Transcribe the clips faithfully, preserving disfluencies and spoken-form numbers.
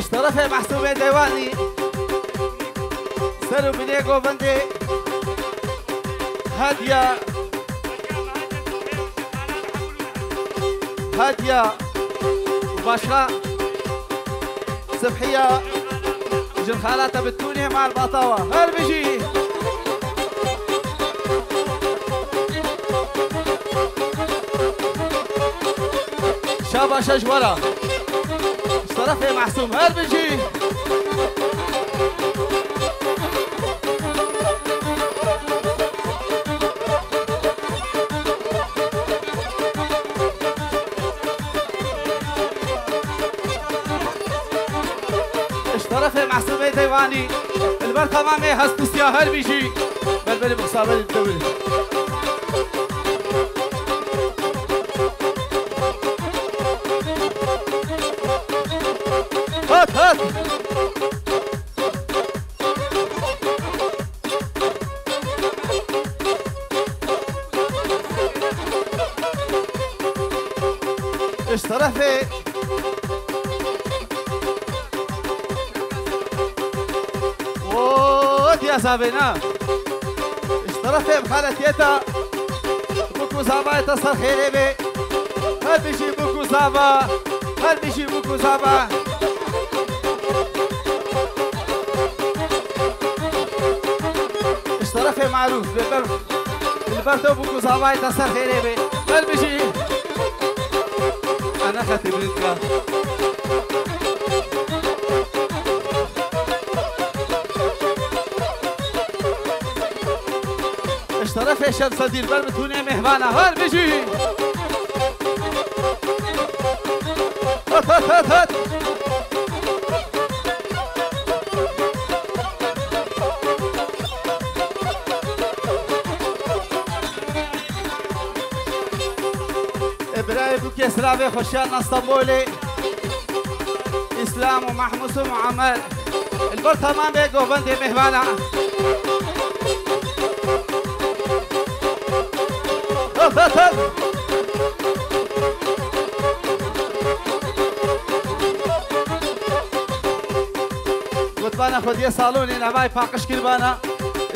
Ji terefê Mehsûmê Dêwanî, ser û binê govendê hediye Hediya û başka Sibhiya jin xalata Bitûnê Malbatawa. Her bijî! Şabaşa ji we re. Ji terefê Mehsûm. Her bijî! Ji terefê Mehsûmê Dêwanî, li ber temamê hestpisiya her bijî, berberî bi xisabê li dewir. Hat, hat! Ji terefê. O, diya zavêna. Ji terefê bi xaletiyê te. Bûk û zava te ser xêrê bê. Her bijî bûk û zava. Her bijî bûk û zava. Ji terefê Marûf, li ber, li ber te bûk û zavayê te ser xêrê bê. Her bijî. Ana xetê bilind ka. Ji terefê Şemsedîn ber bi tûnê mêhvana. Her bijî. Hat, hat, hat, hat. Birayê bûkê silavê xweşiyarna Stenbolê, Îslam û Mehmûs û Muammer. Li ber temamê govendê mêhvana. Hat, hat, hat. Gotbana xwediyê salonê nevayê paqij kiribana.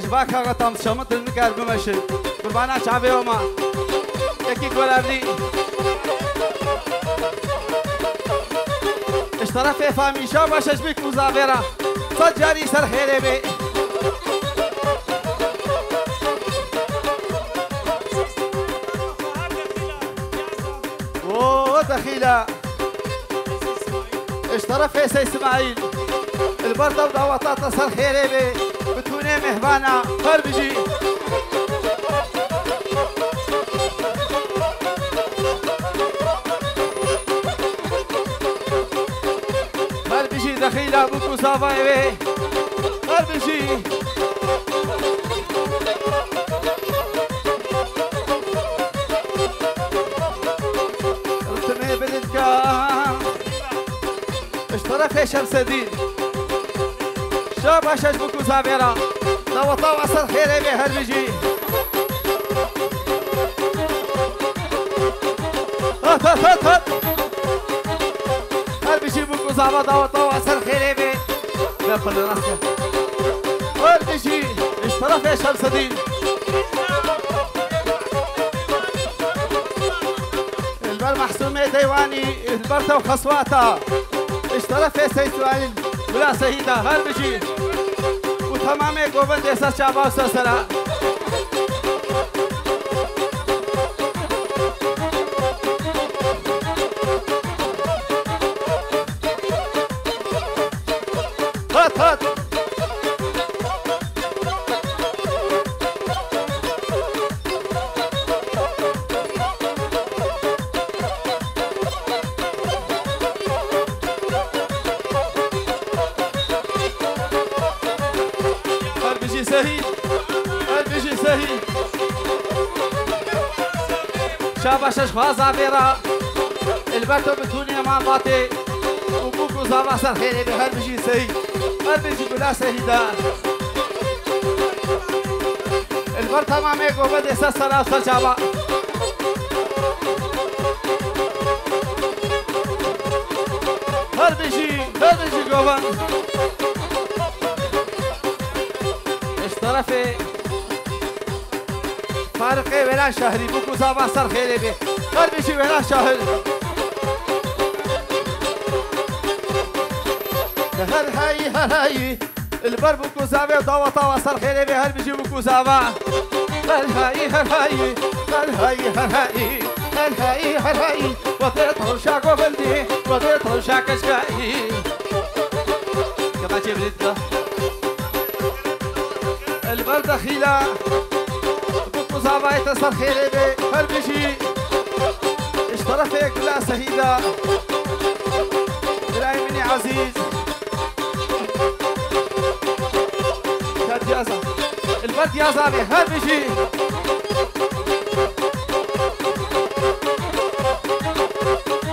Ji va kaxa tam şamit din nikar bimeşin. Qurbana çavê Oma. Yekî gorevlî. Ji terefê Famîşa baş ji bîk û zavêra. Sed carî ser xêrê bê. O dexîla. Ji terefê Sey Smaîl. Li ber dev daweta te ser xêrê bê. Bi tûnê mêhvana. Her bijî. Her bijî dexîla bûk û zavayê wê. Her bijî. Ritmê bilind ka. Ji terefê Şemsedîn. Şabaş ji bûk û zavêra. Daweta we ser xêrê bê her bijî. Hat, hat, hat, hat. Her bijî bûk û zava daweta we ser xêrê bê. Ve pırınası. Her bijî. Ji terefê Şemsedîn. Li ber Mehsûmê Dêwanî, li ber te û xeswata. Ji terefê Sey Suayîl, Bila Sehîda, her bijî. Û temamê govendê ser çava û ser sera. Hat, hat. Her bijî Sehî. Her bijî Sehî. Şabaş ji xwe zavêra. Elbet tu bi tûnê malbatê. Û bûk û zava ser xêrê be, her bijî Sehî. Her bijî Bila Sehîda. Li ber temamê govendê ser sera ser çava. Her bijî, her bijî go. Ji terefê Fariqê Wêran Şahrî bû ku zava ser xêrê bê. Her bijî Wêran Şahir. Her heyî, her heyî. Li ber bû ku zavê daweta wa ser xêrê bê, her bijî bû ku zava. Her heyî, her heyî, her heyî, her heyî, her heyî, her heyî. Wextê tewşa govindî, wextê tewşa keçkayî. Kemançê bilî dike. Li ber dexîla bû ku zavayê te ser xêrê bê, her bijî. Ji terefê Gula Sehîda, Birayê min î ezîz. Ya diyaza. Li ber diyaza bê, her bijî.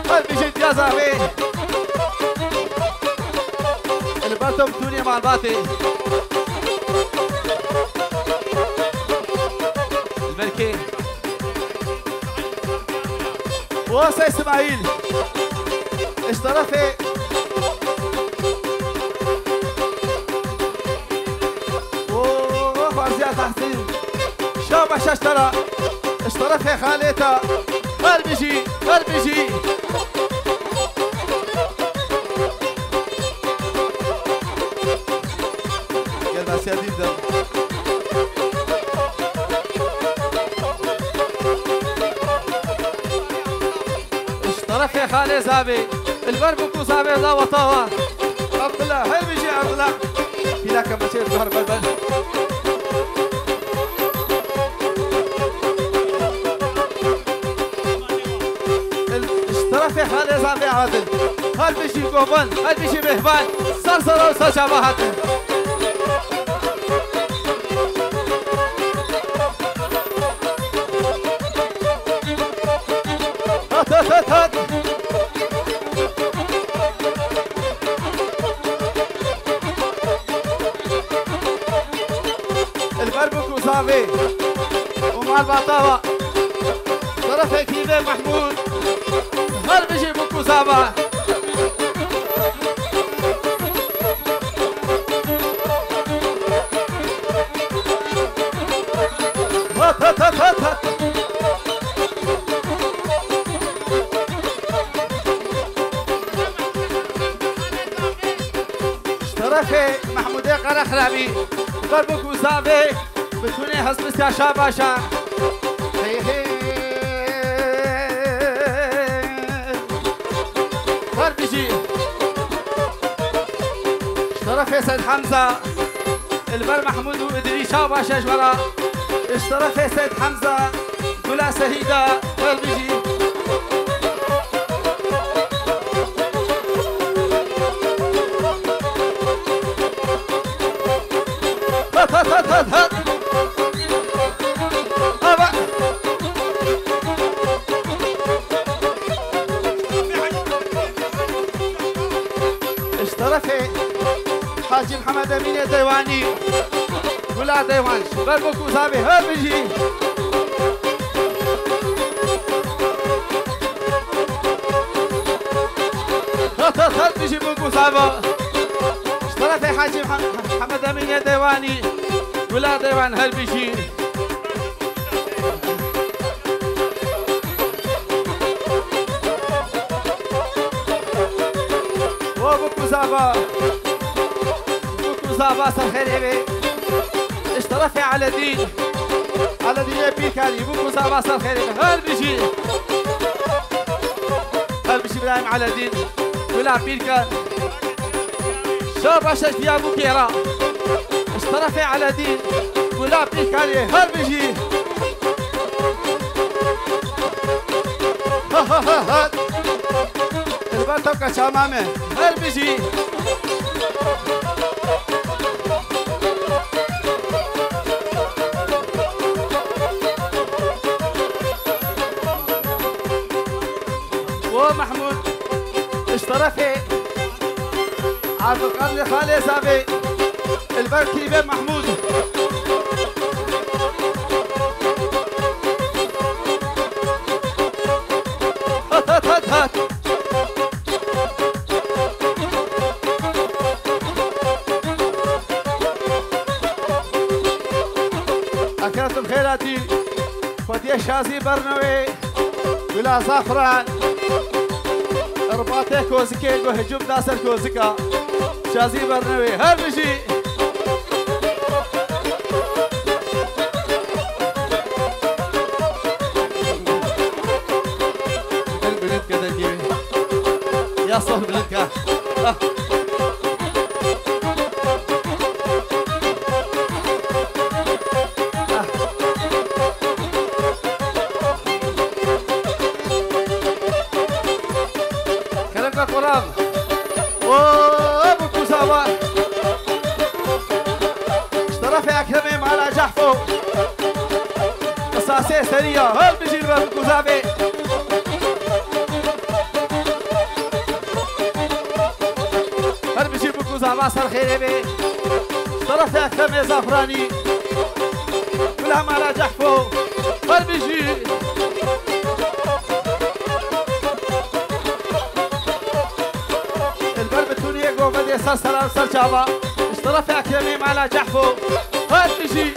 Her bijî diyaza bê. Li ber to bi tûnê malbatê. Li ber kê? Wasa Îsmaîl. Ji terefê. Oo, Xwarziya Tahsîn. Şabaş ji te re. Ji terefê xalê te. Her bijî, her bijî. Gel, ben size diyeyim de. Ji terefê xalê zavê, li ber bû ku zavê da weta wa. Abdullah, her bijî Abdullah. Pîlaka me çê dihar ber ber. Ji terefê xalê zavê Adil. Her bijî govan, her bijî mêhvan. Ser sera û ser çava hatin. Hat, hat, hat, hat. Li ber bûk û zavê û malbata wa. Terefê kîvê Mehmûd. Her bijî bûk û zava. Hat, hat, hat, hat, hat. Ji terefê Mehmûdê Qerexlebî, ber bûk û zavê, bi tûnê hezmistiya şabaşa. Hey, hey. Her bijî. Ji terefê Seyd Hemza, li ber Mehmûd û Îdrîs şabaşa ji we re. Ji terefê Seyd Hemza, Gula Sehîda, her bijî. Hat, hat, hat, hat, hat. Ava. Ji terefê Hacî Mihemed Emînê Deywanî, Gula Deywan, ji ber bûk û zavê her bijî. Hat, hat, hat, bijî bûk û zava. Ji terefê Hacî Mihe-, Mihemed Emînê Deywanî, Gula Deywan her bijî. O bûk û zava. Bûk û zava ser xêrê bê. Ji terefê Eledîn. Eledînê Pîrkanî. Bûk û zava ser xêrê bê. Her bijî. Her bijî birayê min Eledîn. Gula Pîrkan. Şabaş ji Diyarbûkê re. Ji terefê Eledîn, Gula Pîrkanê, her bijî. Ha, ha, ha, ha. Li ber tewka çama me, her bijî. O Mehmûd. Ji terefê Abdulkadir Xalê Zavê, li ber kîvê Mehmûd. Hat, hat, hat, hat. Şazî Bernewê, Gula Zafran, Irbatê Kozikê, ku hicûm da ser Kozika. Şazî Bernewê, her bijî. Dil bilind kede diye. Ya sor bilind ka. Ah. Kerem ve Quran. O, bu kuzava. Ji terefê Ekremê mala Cehfo. Qisasê seriya. Her bijî ve bu kuzavê. Her bijî bu kuzava ser xêrê bê. Ji terefê Ekremê Zafranî. Bila mala Cehfo. Her bijî. Dilber bi tuniyê govendê ser seran ser çava. Ji terefê Ekremê mala Cehfo. Her bijî.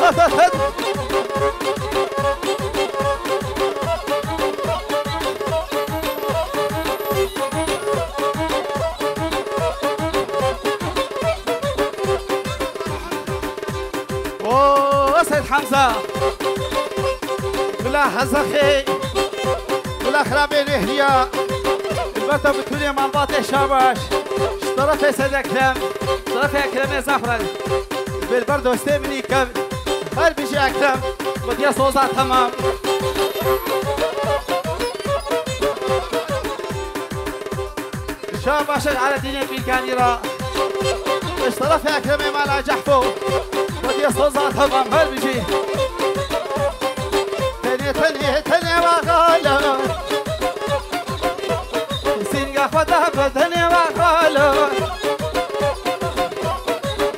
Het, het, het. O Seyd Hemza. Bila Hezexê. Bila Xirabê Rêhriya. Dilber te bi tunê malbatê şabaş. Ji terefê Seyd Ekrem. Ji terefê Ekremê Zafran. Dilber dostê min î kevn. Her bijî Ekrem. Bi diya soza temam. Şabaş Eledînê Bîlkanî ra. Ji terefê Ekremê mala Cehfo. Bi diya soza temam her bijî. Tenê, tenê, tenê ve xalo. Sînga xwe da bi tenê ve xalo.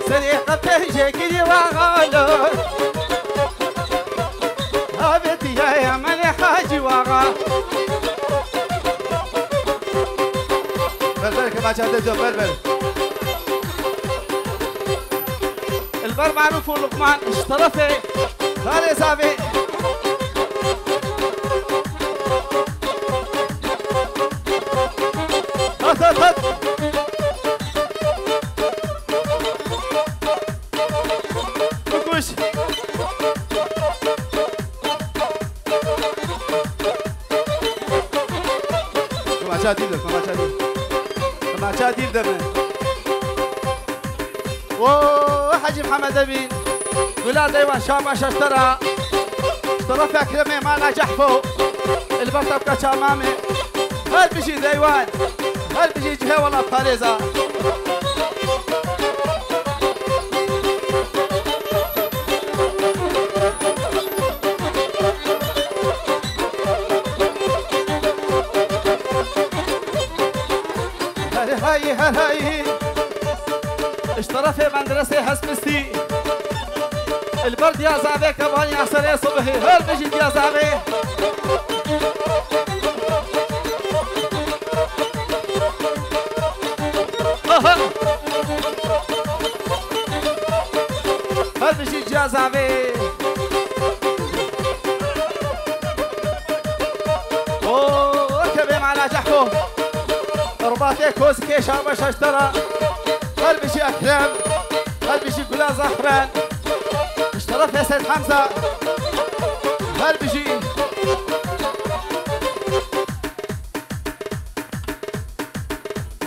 Serê qeptê jêkirî ve xalo. Avêtiye Yemenê Hacî Waxa. Berber kemaça de dön, berber. Dilber Maruf û Luqman, ji terefê Xalê Zavê. Hat, hat, hat. Bikuş. Kımaça değil de, kımaça değil. Kımaça değil de mi? Oo, Hacı Muhammed Emin. Gula Deyvan Şama Şaştara. Ştara Fekremê Mala Cehfo. Elbata bka çamamê. Her bijî Deywan. Her bijî cihê wela parêza. Her hayî, her hayî. Ji terefê mendiresê hespistî. Li ber diya zavê kevaniya serê subhê. Her bijî diya zavê. Aha! Her bijî diya zavê. O, kevê Mala Cehfo. Irbatê Kozikê Şabaş Eştera. Her bijî Ekrem. Her bijî Gula Zahran. Ji terefê Seyd Hemza. Her bijî.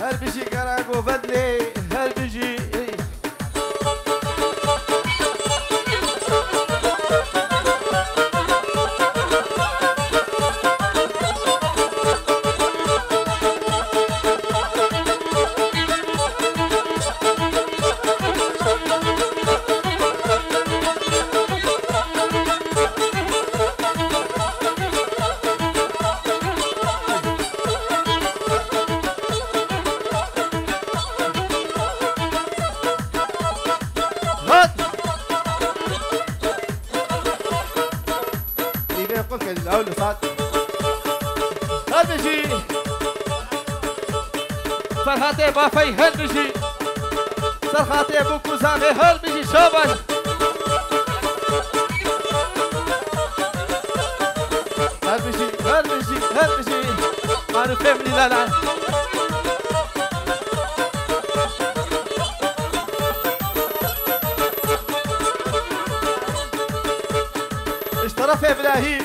Her bijî gera govend lê. Her bijî. Hat! Îvê xwe kir, ew li sat. Her bijî. Ferhatê Bafey her bijî. Ser xatirê Bûk û Zavê her bijî, şabaş. Her bijî, her bijî, her bijî. Marûfê min î delal. Ji terefê Îbrahîm,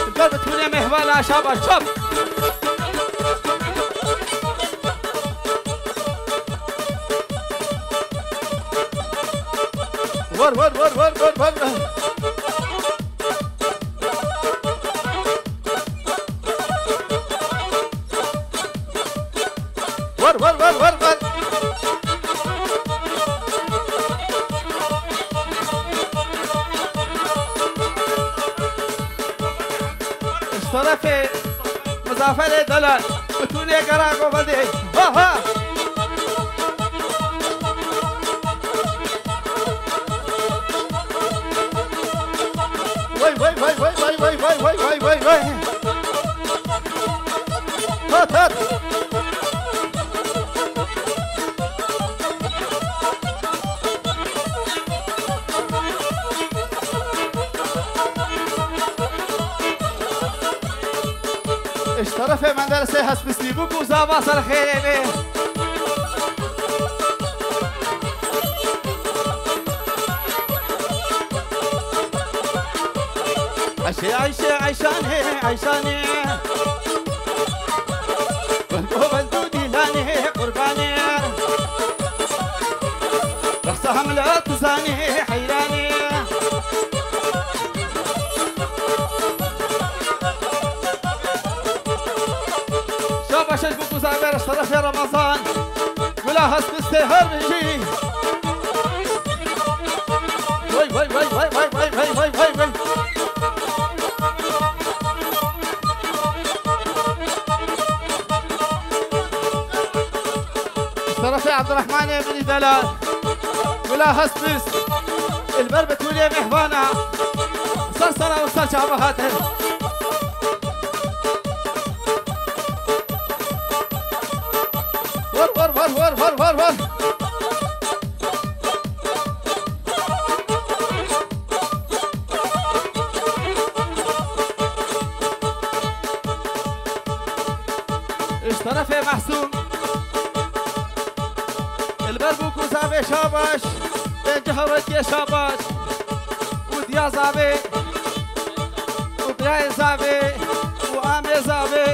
li ber bi tûnê mêhvana, şabaş, çap. Wer, wer, wer. Wer, wer, wer, wer, wer. Ji terefê Muzafferê Delal, bi tûnê gera govendê. Ha, ha. Wey, wey, wey. Hat, hat. Ji terefê Menderesê Hespistî bû ku zava ser xêrê bê. Eşê Eyşê Eyşanê Eyşanê. Wendo wendo dîlanê qurbanê. Rexsa hemle tu zanê heyranê. Şabaş ji bo ku zaver ji terefê Remezan. Gula Hespistê her bijî. Wey, wey, wey. Ji terefê Ebdurehmanê min î delal. Gula Hespist. Li ber bi tûnê mêhvana. Ser sera û ser çava hatin. Wer, wer, wer. Ji terefê Mehsûm. Li ber bûk û zavê şabaş. Pêncî hewetiyê şabaş. Û diya zavê. Û birayê zavê. Û amê zavê.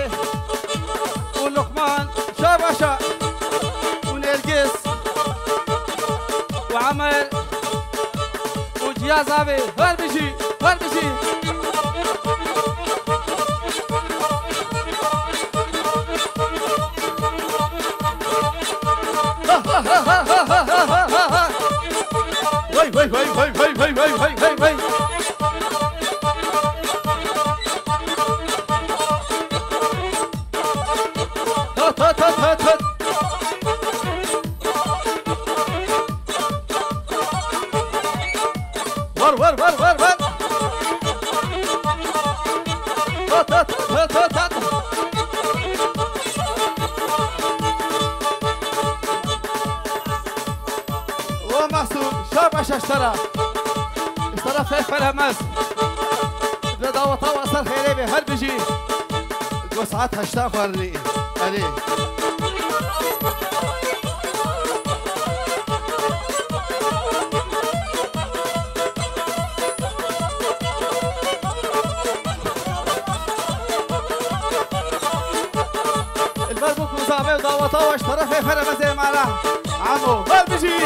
Û Luqman. Şabaşa. Û Nergis. Û Emer. Û Ciya Zavê. Her bijî. Her bijî. Wey, wey, wey. Hat, hat, hat, hat, hat. Wer, wer, wer, wer, wer. Hat, hat, hat, hat, hat. Wa Mahsûm, şabaş ji te re. Ji te re Feyfel Hemez. Ve daweta wa ser xêrê be, her bijî. Go saet heşta xwarinê. Erê. Li ber bûk û zavê û daweta we ji terefê Feremezê me re. Amo, her bijî.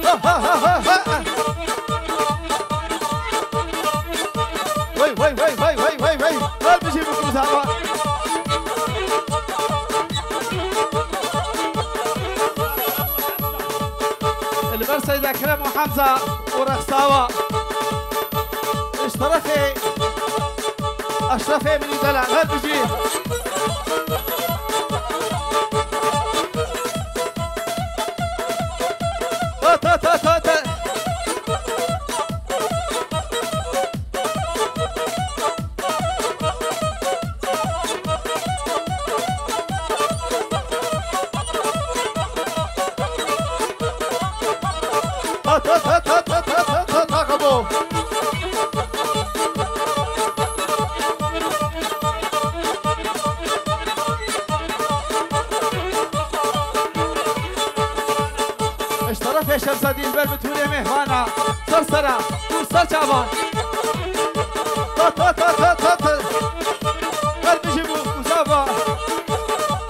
Ha, ha, ha, ha, ha. Wey, wey, wey. Her bijî bûk û zava. Li ber Seyda Kerem û Hemza û rexsawa. Ji terefê Eşrefê min î delal. Her bijî. Hat, hat, hat, hat, hat. Ava. Ta, ta, ta, ta, ta, ta. Her bijî bû, uzava.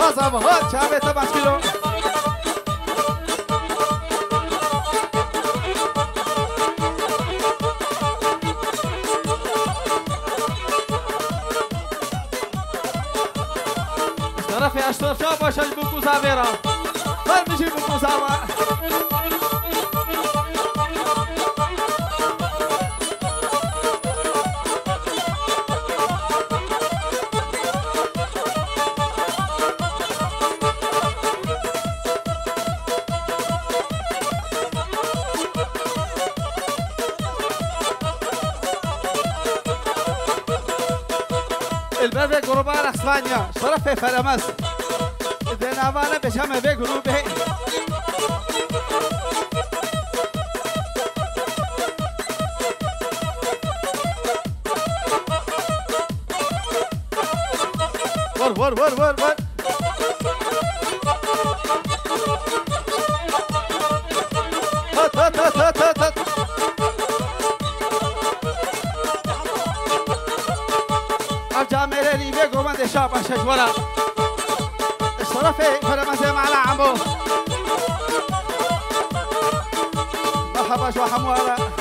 Azava, ha, çavê te baş kiro. Şerefê Eşref Şah Paşa ji bo ku zavêra. Her bijî bo ku zava. Li ber vê gruba rexsvaniya, şerefê Feremez. Dê navane bêje me vê grûbê. Vur, vur, vur, vur, vur. Hat, hat, hat, hat, hat, hat. Ev camêrê rîvê govendê şa baş e ji we re. Şerefê Feremezê mala Emo. Merhaba ji we hemû re.